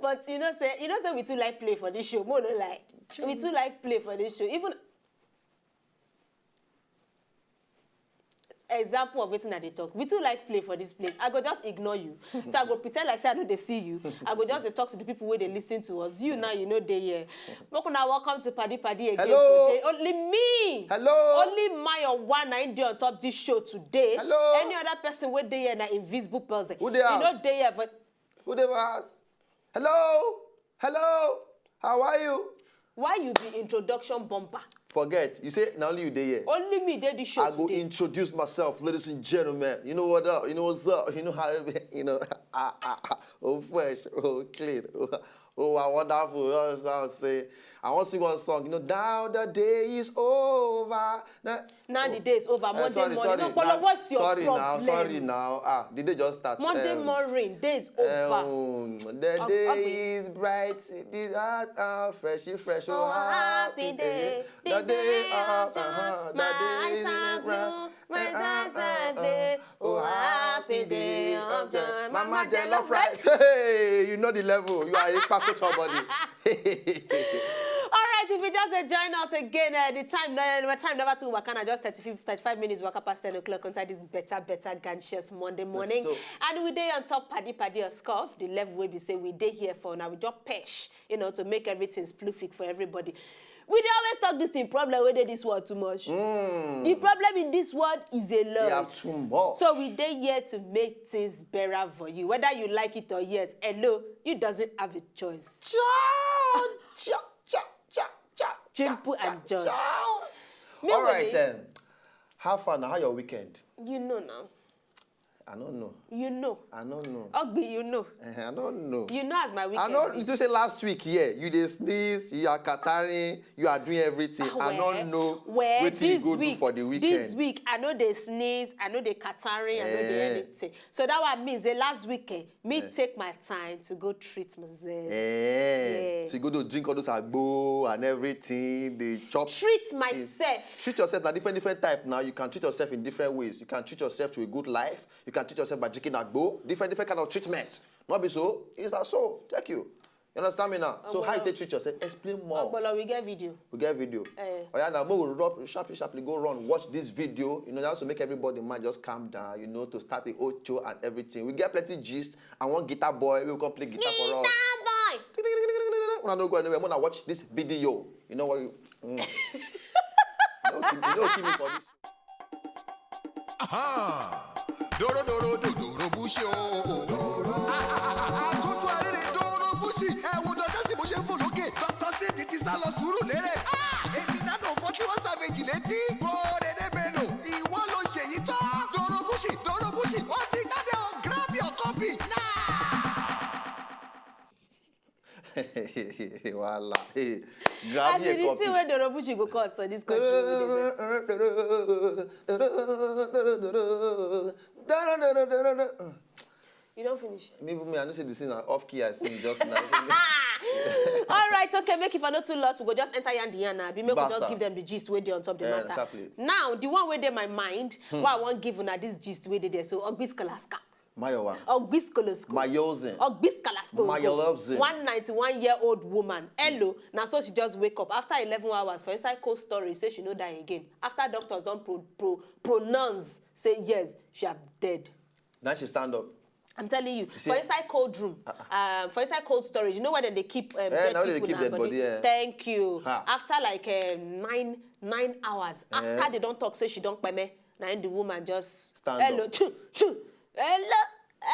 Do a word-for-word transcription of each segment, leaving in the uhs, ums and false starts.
But you know say, you know say we too like play for this show. Mo no like. We too like play for this show. Even example of wetin I dey talk. We too like play for this place. I go just ignore you. So I go pretend like say I no dey see you. I go just dey talk to the people wey dey listen to us. You now, you no dey here. Make una welcome to Paddy Paddy again Hello. Today. Only me. Hello. Only my one na im dey on top this show today. Hello. Any other person wey dey here na invisible person. Who dey You no house? Dey here, but Who dey house? Hello? Hello? How are you? Why you be introduction bomber? Forget. You say na only you dey here. Only me dey this show I go today. Introduce myself, ladies and gentlemen. You know what up? You know what's up? You know how you know. Ah, ah, ah. Oh, fresh, oh, clean, oh, oh, I wonderful. You know what I'm saying? I want to sing one song. You know, now the day is over. Now, Now the day is over. Eh, Monday sorry, morning. Sorry, No, Polo, now- what's your sorry problem? Now, sorry now. Ah, the day just started. Monday Um, morning, day is over. Um, the Ob- day ob- is bright, the heart are fresh, fresh, fresh. Oh, happy day, the day of joy. Uh-huh, My eyes are blue, my eyes are blue. Oh, happy day of joy. Mama Jollof Rice. Hey, you know the level. You are a package somebody. All right, if you just uh, join us again, uh, the time uh, the time never too wakana, just thirty-five, thirty-five minutes waka past ten o'clock inside this better, better, ganchious Monday morning. So- And we dey on top Paddy Paddy or Scuff, the level wey be say we dey here for now. We just pesh, you know, to make everything spliffy for everybody. We dey always talk this thing, problem wey dey this world too much. The problem in this world is a lot. You have too much. So we dey here to make things better for you, whether you like it or yes. Hello, you doesn't have a choice. Cha, cha, cha, cha, cha, Chimpu cha, and George. Cha. Me All wey right dey- then. How far now? How your weekend? You know now. I don't know. You know. I don't know. Ogbi, you know. Eh, I don't know. You know as my weekend. I know. You say last week, yeah, you dey sneeze, you are catering, you are doing everything. Ah, I well, don't know well, wetin you this go week, do for the weekend. This week, I know they sneeze, I know they catering, I know they Eh. anything. So that one means the last weekend, me take my time to go treat myself. Eh. Yeah. So you go to drink all those agbo and everything. They chop. Treat things. Myself. Treat yourself. Now different different type. Now you can treat yourself in different ways. You can treat yourself to a good life. You can treat yourself by drinking agbo. Different different kind of treatment. Not be so. It's that so. Thank you. You understand me now? So how you Ogbolo. Take treat yourself? Explain more. Ogbolo, we get video. We get video. Eh. Oh yeah, now move rub, sharply, sharply go run watch this video. You know, just to make everybody mind just calm down. You know, to start the ocho and everything. We get plenty gist. And one guitar boy will come play guitar for us. Boy. Una no go anywhere. Una watch this video. You know what? You, mm. You don't kill me, you don't kill me for this. Aha! Doro doro do doro bushi o. Akutu arere doro bushi. Ẹ wo dọ́dọ́ sí bó ṣe ń fò lókè. Dr. Sid ti sá lọ sùúrù lérè. Ah! Èmi náà ló fọ́ tí wọ́n savage létí. Kó o dédé bẹ́ẹ̀ lò. Ìwọ ló ṣe yìí tán. Doro bushi, doro bushi. Ó ti jáde o. Grab your copy now. Wahala. Hey, grab I me a mean, the copy. thing wey Dorobushi go cause for this country wey be say. You don finish. Maybe me, I know say the thing na off key I sing just now. All right, okay, make if I no too lost, we go just enter yan the yan now. Abi make we just Basa. Give them the gist wey dey on top the Eh, matter. Sharply. Now, the one wey dey my mind, wey I wan give una this gist wey dey there. So, Ogbis Kalaska. Mayowa. Ogbis Kolosko. Mayozen. Ogbis Kalasko. Mayolovzen. One ninety-one year old woman. Hello. Now, so she just wake up after eleven hours for inside cold storage. Say she no die again. After doctors don pro, pro, pronounce, say yes, she have dead. Now she stand up. I'm telling you, see- for inside cold room, um, for inside cold storage, you know where they keep um, Eh, dead na where they people keep na dead body. Body, eh. Thank you. Ha. After like um, nine nine hours, after Eh. They don talk say she don kpeme, na im the woman just Stand hello, up. Choo, choo, hello,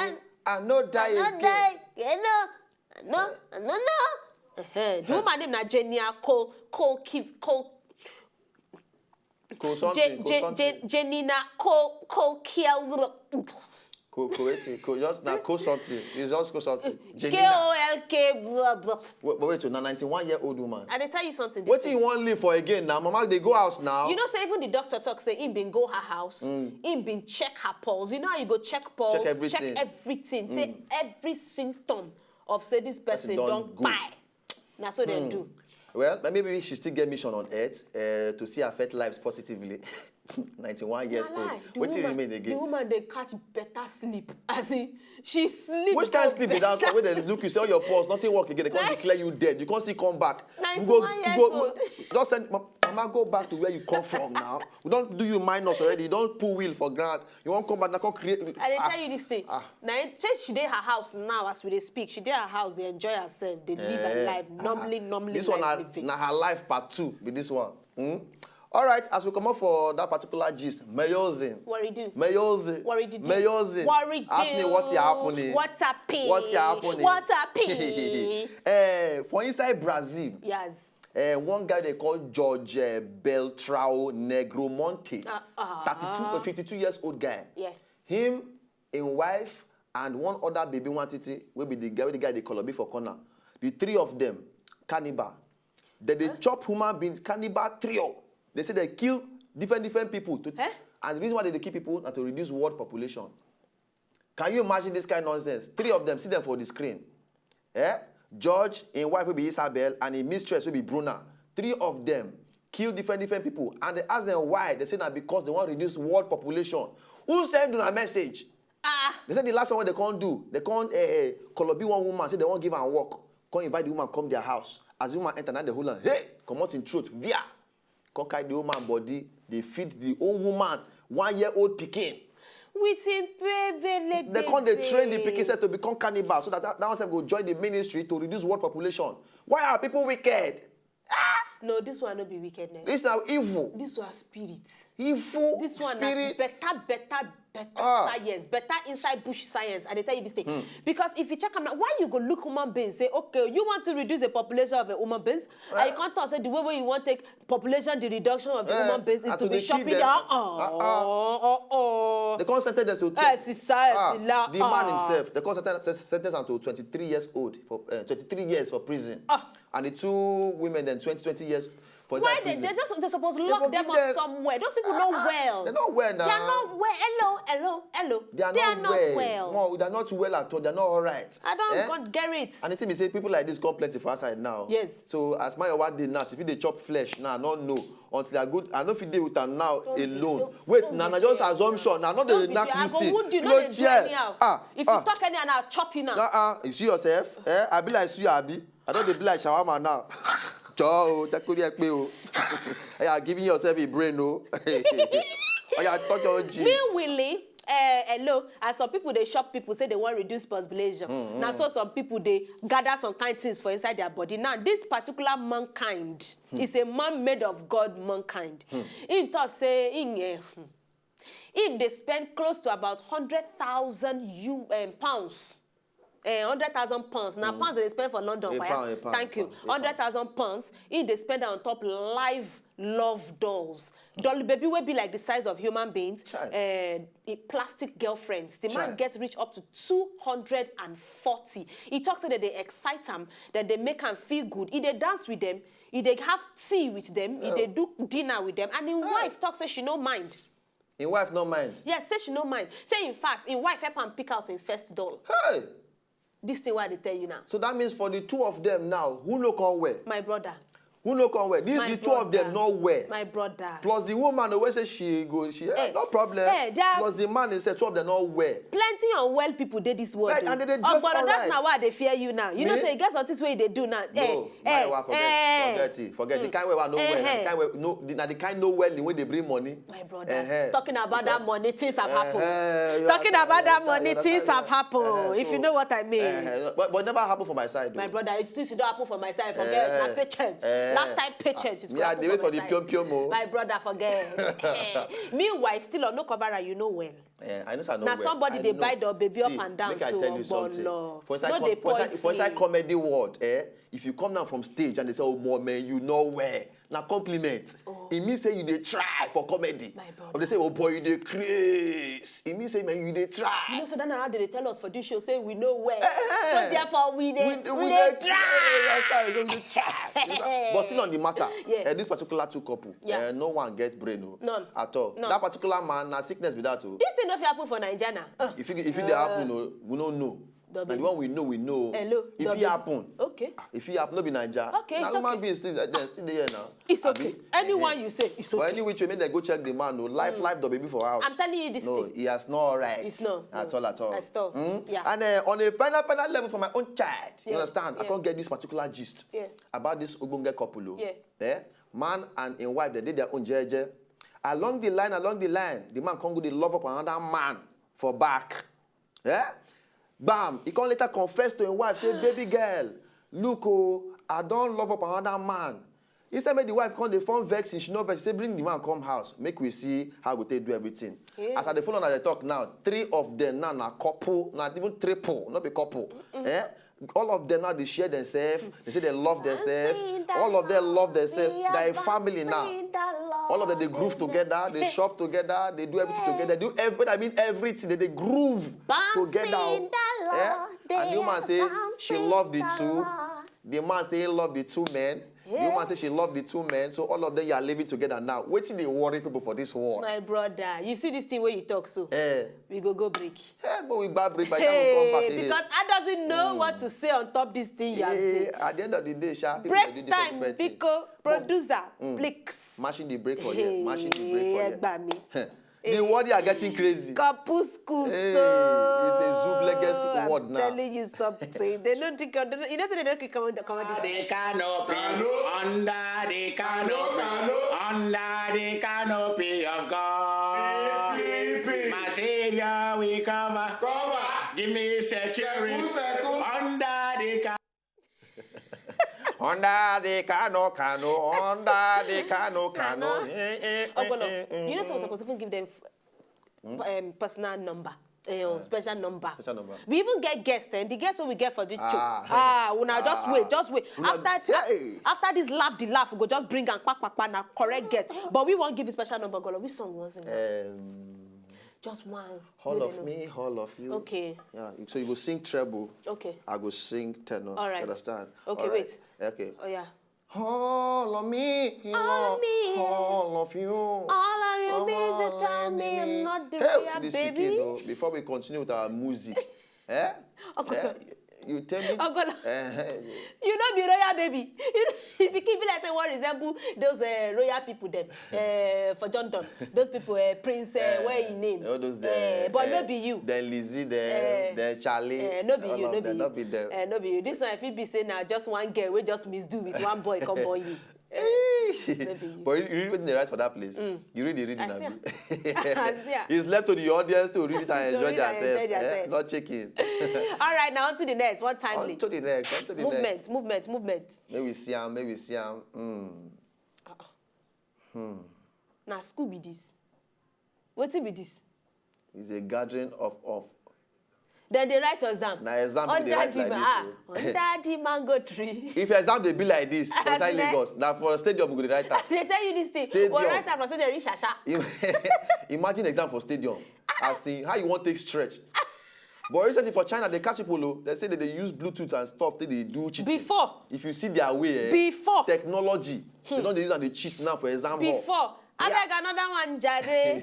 eh, I no die I no again. Die, hello, I no, I no know. Uh-huh. The woman name na Jenia Cole Cole Kiv Cole Ko something, ko Je- something. Je- Jenina Cole Cole Kiel. Ko, ko wetin, ko just na ko something. It's just ko something. K Jenina. O L K blah blah. Wait, but wait, na ninety-one year old woman. I dey tell you something. This Wetin thing. You wan live for again now? Mama, they go house now. You know, say even the doctor talk say him been go her house, him been check her pulse. You know how you go check pulse, Check everything. Check everything. Say every symptom of say this person don don go. Kpai. Na so dem do. Well, maybe she still get mission on earth uh, to see affect lives positively. Ninety-one years old. Wetin remain again? The woman dey catch better sleep. As in, she sleep. Which kind of sleep be that one wey dem look you, say all your pores, nothing work again, they come declare you dead, you come still come back. Ninety-one years old. Just send mama, go back to where you come from now. We don do you minus already. You don pull wheel for ground. You wan come back now, come create. I dey tell you this thing. Na say she dey her house now as we dey speak. She dey her house, dey enjoy herself, dey live her life normally, normally. This one na her life part two be this one. All right, as we comot for that particular gist, Meyozin. What do you do? Meyozin. What do you do? Meyozin. What do you do? Ask me what is happening. What happening? What is happening? What happening? Eh, for inside Brazil, yes. Eh, one guy they call George eh, Beltrao Negromonte, uh, uh, thirty-two, uh, fifty-two years old guy. Yeah. Him, him wife, and one other baby one titi wey be the guy wey the guy dey colobi for corner. The three of them, cannibal. Dem dey chop human beings, cannibal trio. They say they kill different different people. To, and the reason why they dey kill people na to reduce world population. Can you imagine this kind of nonsense? Three of them, see them for the screen. Eh? George, him wife will be Isabel, and him mistress will be Bruna. Three of them kill different different people, and they ask them why. They say that because they want to reduce world population. Who send una message? Ah. They said the last one they can't do, they can't uh, colobi one woman, say they won't give her work. Can't invite the woman come their house. As the woman enter, now they hold her. Hey, come out in truth. Via. Come carry the woman body. They feed the old woman, one year old pikin. With him privilege. They come, they train the pikin set to become cannibal so that that one go join the ministry to reduce world population. Why are people wicked? No, this one no be wickedness. This na evil. This one spirit. Evil. This one spirit. Na better, better, better ah. Science, better inside bush science. I dey tell you this thing hmm. Because if you check am now, why you go look human beings say, okay, you want to reduce the population of a human beings, uh, and you eh? Can't talk say the way wey you want take population, the reduction of the uh, human beings is to, to be shopping there. Uh, uh, uh, uh, uh. They can't sentence them to. Uh, sisa, uh, sila, the man uh, himself. They can't sentence, sentence them to twenty-three years old for uh, twenty-three years for prison. Uh, and the two women then twenty twenty years for inside prison. Why they, they just they supposed to lock them up somewhere? Those people not well. They're not well now. They're not well. Hello, hello, hello. They are not well. No, they're not well at all. They're not all right. I don't eh? Get it. And the thing is, say people like this come plenty for outside now. Yes. So as my word dey now, if they chop flesh now, I don't know until I go. I know if they with am now alone. Wait, now just assumption. Now not the knack this thing. Ah, if you talk any, I'll chop you now. Uh-uh. You see yourself? Eh? I be like see you, Abi. I don't dey be like shawarma now. Jọ̀ọ́ o, jẹ́ kó rí ẹ pé o. Oya, giving yourself a brain o. Oya, talk your own gist. Meanwhile, eh, hello, as some people dey shock people say they wan reduce population. Mm, mm. Na so some people dey gather some kind things for inside their body. Now, this particular mankind mm. Is a man made of God mankind. Mm. He talk say, in, eh, hmm. He dey spend close to about hundred thousand U, um, pounds. Eh, hundred thousand pounds. Now, mm. Pounds they spend for London. A pound, a pound, thank you. Hundred thousand pounds. He dey spend on top live love dolls. Doll baby will be like the size of human beings. Uh, plastic girlfriends. The man gets rich up to two hundred and forty. He talks that they excite him, that they make him feel good. He they dance with them. He they have tea with them. He they do dinner with them. And his wife talks that she no mind. Im wife no mind. Yes, say she no mind. Say in fact, im wife help am pick out im first doll. Hey! This thing wey I dey tell you now. So that means for the two of them now, who no come well? My brother. Who no come well? These the two of them no well. My brother. Plus the woman always say she go, she eh, no problem. Eh, plus the man is say two of them no well. Plenty unwell people dey this world. Right, and they just alright. That's na why I dey fear you now. You know say e get some things wey you dey do now. No, eh, my wife forget, eh, forget it. Forget the kind wey I no well. The kind wey no, the, na the kind no well wey dey bring money. My brother, uh-huh. Talking about because, that money, things have uh-huh. Happened. Talking about that money, things have happened. Uh-huh. If so, you know what I mean. Uh-huh. But, but it never happened for my side. Though. My brother, it still don't happen for my side. Forget uh-huh. Na patient. Uh-huh. Last time patient. It yeah, they wait for the pium pium. Oh. My brother, forget. Eh. Meanwhile, still on no cover, you know well. Eh, I know say I know. Now well. Somebody they buy the baby see, up and down. Make so I tell you something. For inside, no, com- for inside, for inside comedy world, eh? If you come down from stage and they say, "Oh, more man, you know where." Na compliment. Oh. It means say you dey try for comedy. My brother. Or they say, "Oh boy, you dey craze." It means say, "Man, you dey try." You know, so that's how they tell us for this show, say we know where. Eh, so therefore, we dey, we, we, we dey try. Last time, so we dey try. But still on the matter, yeah. Uh, this particular two couple, yeah. Uh, no one get brain, no, none at all. None. That particular man, na sickness be that, oh. This thing no fit happen for Naija now. Uh, if it, if it uh, dey happen, no, we no know. Na the one we know, we know. Hello, if it happen, okay, if it happen, no be Naija. Okay, na human being still there, still there now. It's okay. Anyone you say, it's okay. But any which way, make dem go check the man o. Life, life, the baby for house. I'm telling you this thing. No, he has no right. It's no, at all, at all. At all. Yeah. And uh, on a final, final level for my own child, you understand? I can't get this particular gist about this ogbonge couple o. Yeah. Eh? Man and him wife, they did their own jeje. Along the line, along the line, the man come go dey love up another man for back. Eh? Bam! He come later confess to him wife, say, "Baby girl, look o, I don love up another man." Instead make the wife come dey form vex, she no vex, say, "Bring the man come house, make we see how we go take do everything." As I dey follow una dey talk now, three of them now na couple, not even triple, no be couple. Eh? All of them now they share themselves. They say they love themselves. All of them love themselves. They're a family now. All of them, they groove together, they shop together, they do everything together. Do every, I mean everything. They, they groove together. Eh? And the woman say she love the two. The man say he love the two men. The woman say she love the two men. So all of them, you are living together now. Wetin dey worry people for this world? My brother, you see this thing where you talk so. Eh. We go go break. Eh, but we back break by the time we come back. Hey, because I doesn't know what to say on top this thing you are saying. At the end of the day, sha, people dey do different, different thing. Break time, biko, producer, please. Mashing the break for here. Mashing the break for here. Hey, ẹ gbà mí. The word you are getting crazy. Kapuskus. Hey, it's a Zublegest word now. I'm telling you something. They don't think, they don't, you know, they don't think come on, come on this. The canopy, under the canopy, under the canopy of God. My Savior, we cover. Cover. Give me security. Under the canopy. Under the canopy, under the canopy. Eh, eh, eh, Ogbono, eh, eh, you know, eh. We're supposed to even give them f- um, personal number, uh, special number. Special number. We even get guests, and the guests we get for this show. Ah, una just wait, just wait. After, hey, after this laugh, the laugh, we go just bring and pa pa pa na correct guest. But we won't give a special number, Ogbono. Which song was it? Um, just one. All of me, all of you. Okay. Yeah, so you go sing treble. Okay. I go sing tenor. All right. You understand? Okay, wait. Okay. Oh, yeah. All of me, all of me, all of you. All of you, all of me. I'm not the real baby. Hey, this pikin, though, before we continue with our music, eh? Okay. Eh? You tell me. Ogbono. Eh, eh. You know, be royal baby. You know, if you keep it like say, what resemble those uh, royal people, them uh, for John Donne. Those people, uh, Prince, uh, where he name? All those there. Uh, but no be you. Then Lizzie, then, then Charlie. Uh, no be you, no be you. No be them. Uh, no be you. This one, if it be say now, just one girl, we just misdo with one boy, come on you. But you read wetin dey write for that place. You read the reading, abi? It's left to the audience to read it and enjoy themselves. Not checking. All right, now on to the next. What time? On to the next. On to the next. Movement, movement, movement. May we see am, may we see am. Hmm. Now school be this. Wetin be this? It's a gathering of, of. Then they write your exam. Na exam they write like this. Under the mango tree. If exam dey be like this for inside Lagos, na for stadium we go dey write am. They tell you this thing. Stadium. We write am for say they reach Shasha. Imagine exam for stadium. As in, how you wan take stretch? But recently for China, they catch people o. They say that they use Bluetooth and stuff, they dey do cheating. Before. If you see their way, eh, before. Technology. They don dey use am dey cheat now for exam hall. Before. Abeg, another one, jare.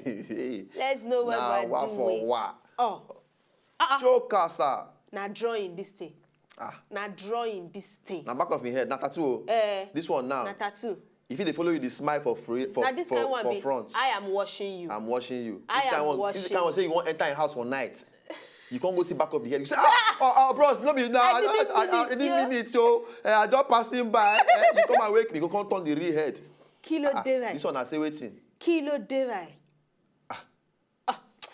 Let's know what we're doing. Wa for wa. Oh. Uh-uh. Choke am, sir. Na drawing this thing. Ah. Na drawing this thing. Na back of him head. Na tattoo o. Eh. This one now. Na tattoo. If they follow you, they smile for free, for, for, for front. Now this kind one be, "I am watching you." I'm watching you. I am watching. This kind one say you wan enter your house for night. You can't go see back of the head. You say, "Ah, oh, oh, bros, no be now. I didn't mean it, so, eh, I just passing by." Eh, you come awake, you go come turn the real head. Kí ló dé báyìí? This one I say wetin? Kí ló dé báyìí?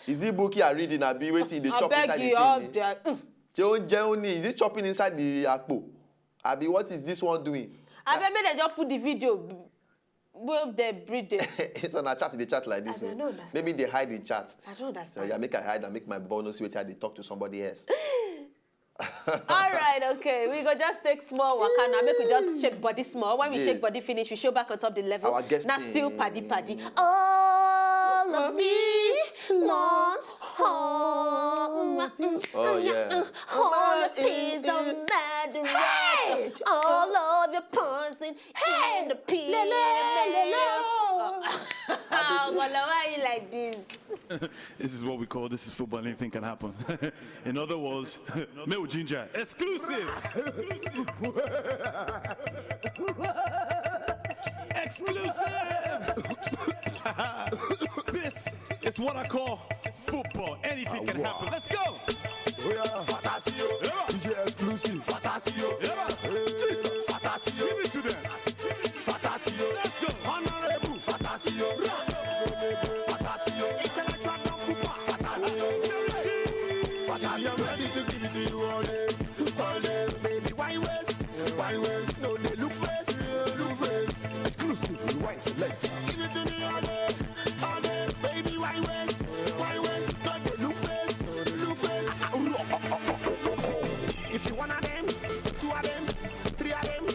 Is it book you are reading? Abi wetin dey chop inside the thing? Ṣé oúnjẹ ó ní? Is it chopping inside the àpò? Abi what is this one doing? Abeg, make dem just put the video. Wey dem breed there. So na chat dey chat like this. I don't understand. Maybe they hide in chat. I don't understand. So yeah, make I hide and make my bobo no see wetin I dey talk to somebody else. All right, okay. We go just take small waka now. Make we just shake body small. When we shake body finish, we show back on top the level. Our guest na still paddy paddy. All of me want home. Oh yeah. All a piece of mad rat. All of your poison in the pit. Ogbono, why you like this? This is what we call, this is football, anything can happen. In other words, Male Ginger, exclusive! Exclusive! This is what I call football. Anything can happen. Let's go! Fantasio, D J exclusive. Fantasio, hey, Fantasio. Give it to them. Fantasio, let's go. Honorable Fantasio, Fantasio, intellectual Don Cooper, Fantasio. Fantasio, I'm ready to give it to you all day, all day. Baby, why waste? Why waste? No, they look face, look face. Exclusive, rewind selector. Give it to me all day, all day. Baby, why waste? Why waste? No, they look face, look face. If you wanna them, two of them, three of them,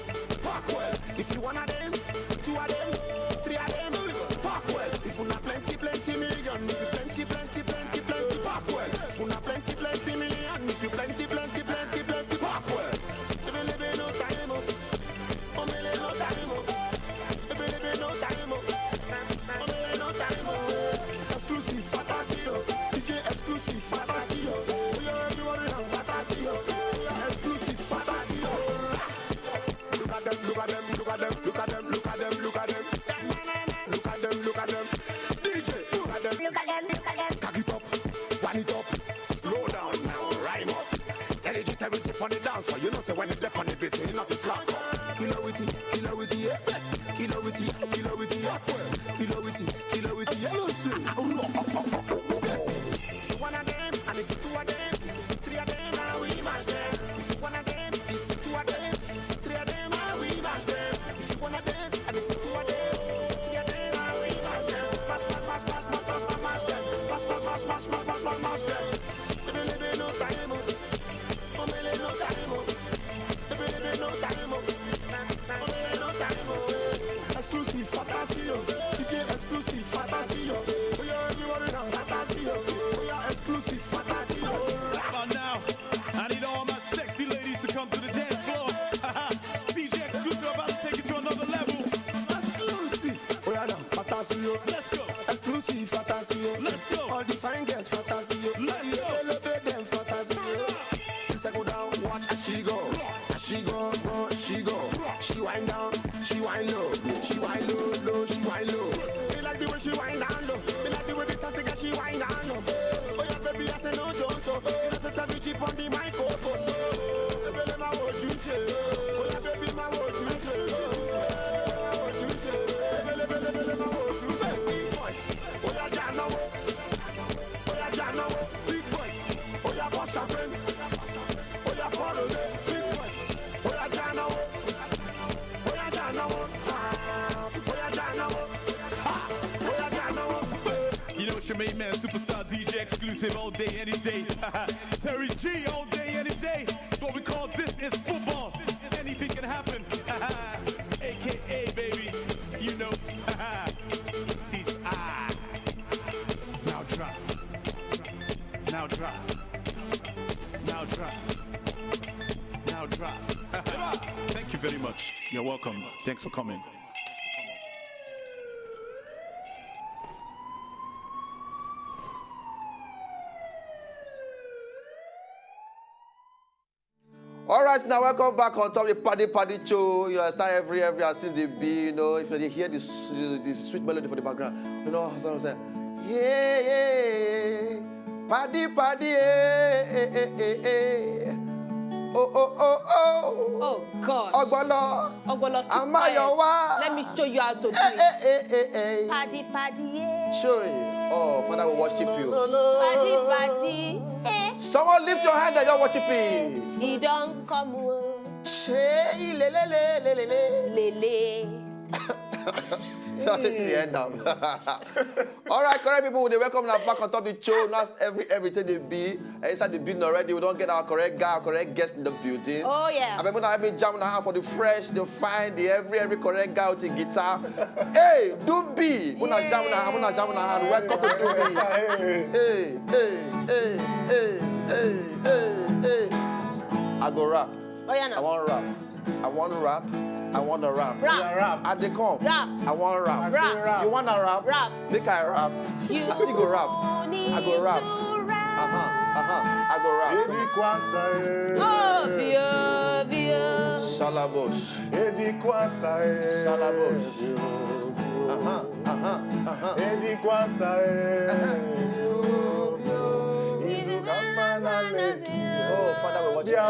park well. If you wanna them, two of them, three of them, park well. If you not plenty, plenty million, if you plenty, plenty, plenty, plenty, park well. If you not plenty, plenty million, if you plenty, plenty, plenty, plenty, park well. If you live in no time, oh, oh, me, no time, oh. If you live in no time, oh, oh, me, no time, oh. Exclusive Fantasio, D J exclusive Fantasio. We are everybody on Fantasio. We are exclusive Fantasio. Look at them, look at them, look at them, look at them, look at them, look at them. Look at them, look at them. D J, look at them. Look at them, look at them. Cock it up, wind it up, slow down now, rhyme up. Energy, everything on the dance, so you know say when it dip on the beat, you know it's slack up. Kilo with it, kilo with it, yeah. Kilo with it, kilo with it, yeah. Kilo with it, kilo with it, yeah. Listen. If you wanna them, and if you two of them, if you three of them, now we mash them. If you wanna them, if you two of them, if you three of them, now we mash them. If you wanna them, and if you two of them, if you three of them, now we mash them. Mash, mash, mash, mash, mash, mash, mash them. Mash, mash, mash, mash, mash, mash, mash, mash them. Baby, baby, no time, oh. Oh, baby, no time, oh. Baby, baby, no time, oh. Oh, baby, no time, oh. Exclusive Fantasio. D J exclusive Fantasio. We are everybody now Fantasio. We are exclusive Fantasio. Right about now, I need all my sexy ladies to come to the dance floor. D J Exclusive about to take it to another level. Exclusive. Oh yeah, now Fantasio. Let's go. Exclusive Fantasio. Let's go. All the fine girls Fantasio. Let's go. Elevate them Fantasio. She settle down, watch as she go. As she go, go, she go. She wind down, she wind low. She wind low, low, she wind low. Me like the way she wind down low. Me like the way the sassy girl she wind down low. Oh yeah, baby, I say no joke so. You know say Tavi G on the microphone. Ebele ma wo ju se. Oh yeah, baby, ma wo ju se. Ma wo ju se. Ebele, ebele, ebele ma wo ju se. Big boys. Oh yeah, Jana wo. Oh yeah, Jana wo. Big boys. Oh yeah, boss a friend. Oh yeah, Corole. Big boys. Oh yeah, Jana wo. Oh yeah, Jana wo. Ah. Oh yeah, Jana wo. Ah. Oh yeah, Jana wo. You know it's your main man, superstar D J Exclusive, all day, any day. Terry G, all day, any day. It's what we call This Is Football. Anything can happen. A K A, baby. You know. Tis I. Now drop. Now drop. Now drop. Now drop. Thank you very much. You're welcome. Thanks for coming. All right, now welcome back on top of the Paddy Paddy Show. You understand every every as things dey be, you know. If you dey hear this this sweet melody for the background, you know what I'm saying? Yeah, yeah. Paddy Paddy, eh, eh, eh, eh, eh. Oh, oh, oh, oh. Oh God. Ogbolo. Ogbolo, keep Amayowa. Quiet. Let me show you how to do Eh, it. eh, eh, eh, eh. Paddy Paddy, eh. Show it. Oh, Father will worship you. Paddy Paddy, eh. Someone lift your hand and just worship it. He don come o. Shey, le, le, le, le, le, le. Lele. So I say to the end now. All right, correct people, we dey welcome now back on top the show. Now every everything dey be uh, inside the building already. We don get our correct guy, our correct guest in the building. Oh yeah. Abeg, una help me jam una hand for the fresh, the fine, the every every correct guy with a guitar. Hey, Dubi, una jam una hand, una jam una hand. Welcome to Dubi. Hey, hey, hey, hey, hey, hey, hey. I go rap. Oh yeah I now. wan rap. I wan rap. I wanna rap. Rap. Rap. I dey come. Rap. I want rap. Rap. Rap. You wanna rap? Rap. Make I rap. You I still go rap. I go rap. Uh-huh. Uh-huh. I go rap. Ebi kwasa eh. Obio, obio. Shalabosh. Ebi kwasa eh. Shalabosh. Uh-huh. Uh-huh. Uh-huh. Ebi kwasa eh. Oh, Father, we watch you. Oh,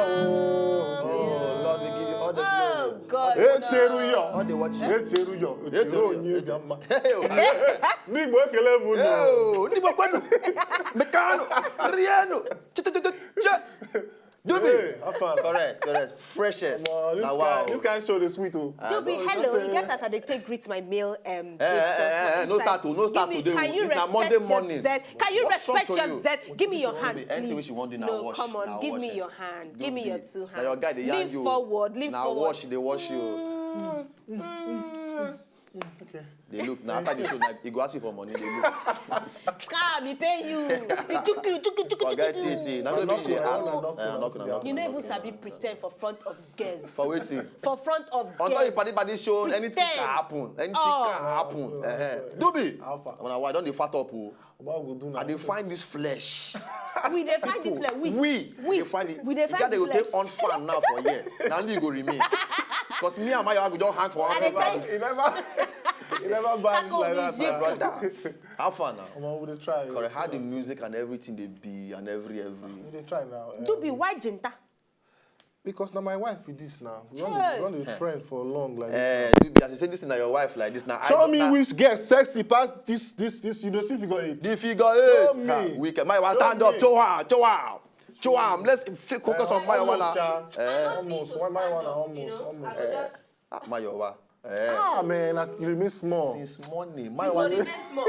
Lord, we give you all the glory. Oh, God. Eteruyo. All they watch you. Eteruyo. Eteruyo. Onye dị mma. Hey, oh. N'Igbo ekele m unu. Hey, oh, ndị Igbo kwenu. Mekanu. Rienu. Che, che, che, che, che. Dubi. Hey, how far? Correct, correct. Freshest. Omo, this, now, guy, wow. This kind show dey sweet o. Dubi, hello. You get as I dey take greet my male um, eh, eh, eh, eh, no start o, no start today. Can you respect your Zed? Can you respect your Zed? Give me your hand, please. Anything which you want do now, no, wash. Come on, give me your hand. Give me your two hands. Now your guy dey yarn you. Lean forward, lean forward. Now wash, dey wash you. Mm, mm. Okay. They look now after the show, like, he go ask you for money. They look. Scar, me pay you. Forget it. Now they ask. You never even sabi pretend for front of girls. For waiting. For front of girls. On top of party party show, anything can happen. Anything can happen. Dubi. Alpha. When I don dey fat up o. I dey find this flesh. We dey find this flesh. We we dey find it. We dey find this flesh. They go take on fan now for here. Now you go remain. Because me and my go don hang for one place. You never, you never vanish like that, my brother. How far now? Omo, we dey try. Correct. How the music and everything dey be and every every. We dey try now. Dubi, why Jinta? Because na my wife be this now. We don dey, we don dey friend for long like this. Eh, Dubi, as you say this thing na your wife like this now. Show me which girl sexy pass this, this, this. You know, see figure eight. The figure eight. Show me. Wicked. My wife stand up. Show her, show her, show her. Let's focus on my one. Almost. Why my one? Almost, almost. Ah, Mayowa. Eh. Ah, man, I, you remain small. Since morning, my one. You remain small.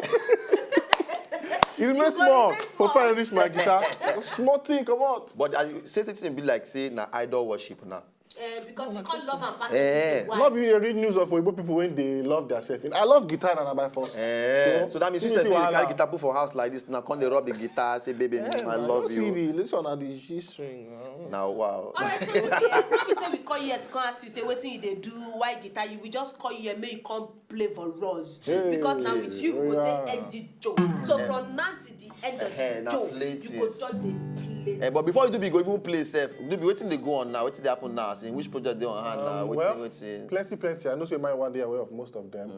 You remain small. For far reach my guitar. Small thing, come out. But as you say, something be like say na idol worship now. Eh, because you can't love and pass it. Eh. Not be the real news of Igbo people when they love themselves. I love guitar and I by force. Eh. So that means you say you carry guitar put for house like this now, come dey rub the guitar, say, "Baby, I love you." See the, this one are the G string. Now, wow. All right, so no be say we call you here to come ask you say wetin you dey do, why guitar you. We just call you here make you come play for us. Because now it's you go take end the show. So from now to the end of the show, you go just dey play. Eh, but before you do, we go even play sef. Do be wetin dey go on now. Wetin dey happen now? As in, which project dey on hand now? Wetin, wetin? Plenty, plenty. I know say my one day aware of most of them.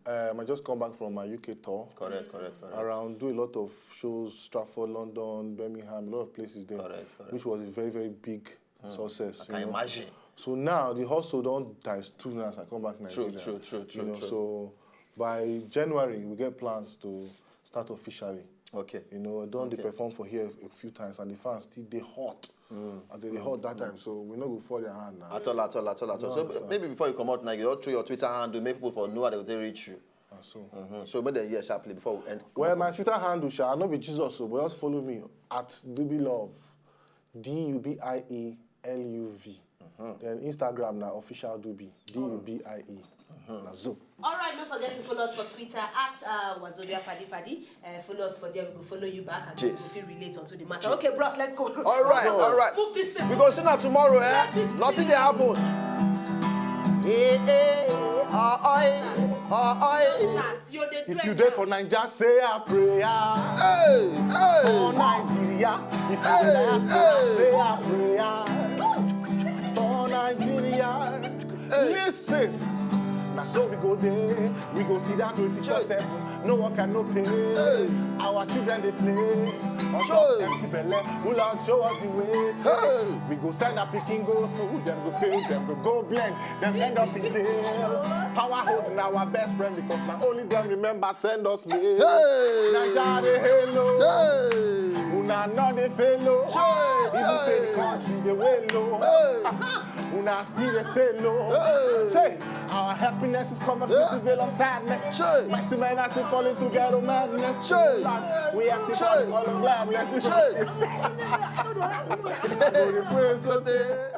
Um, I just come back from my U K tour. Correct, correct, correct. Around, do a lot of shows, Stratford, London, Birmingham, a lot of places there. Correct, correct. Which was a very, very big success. I can imagine. So now the hustle don times two now as I come back Nigeria. True, true, true, true. So by January we get plans to start officially. Okay. You know, I don dey perform for here a few times and the fans still dey hot. As they dey hot that time, so we no go fall their hand now. At all, at all, at all, at all. So maybe before you come out now, you don throw your Twitter handle, make people for know how they go take reach you. So. So make dem hear sharply before we end. Well, my Twitter handle, sha, no be Jesus o, but just follow me at Dubi Love, D U B I E L U V. Then Instagram na official Dubi, D U B I E. Na so. All right, don't forget to follow us for Twitter at uh, Wazobia Paddy Paddy. Uh, follow us for there, we go follow you back and we go fit relate onto the matter. Okay, bros, let's go. All right, all right. Move this thing. We go see now tomorrow, eh? Nothing dey happen. Hey, hey, ah, ah, ah, ah. If you dey for Naija, say a prayer. Hey, hey. For Nigeria, if you dey diaspora, say a prayer. For Nigeria, listen. Na so we go dey, we go see that twenty-four seven. No work and no pay. Our children dey play. On top empty belle, who Lord show us the way. We go send our pikin go school, dem go fail, dem go go blend, dem end up in jail. Power hold na our best friend because na only dem remember send us mail. Naija dey hail o. Una no dey fail o. Even say the country dey wail o. Una still dey sail o. Say, our happiness is covered with the veil of sadness. Mighty men are still falling to ghetto madness. Lord, we are still falling all of gladness. I go dey pray so tey.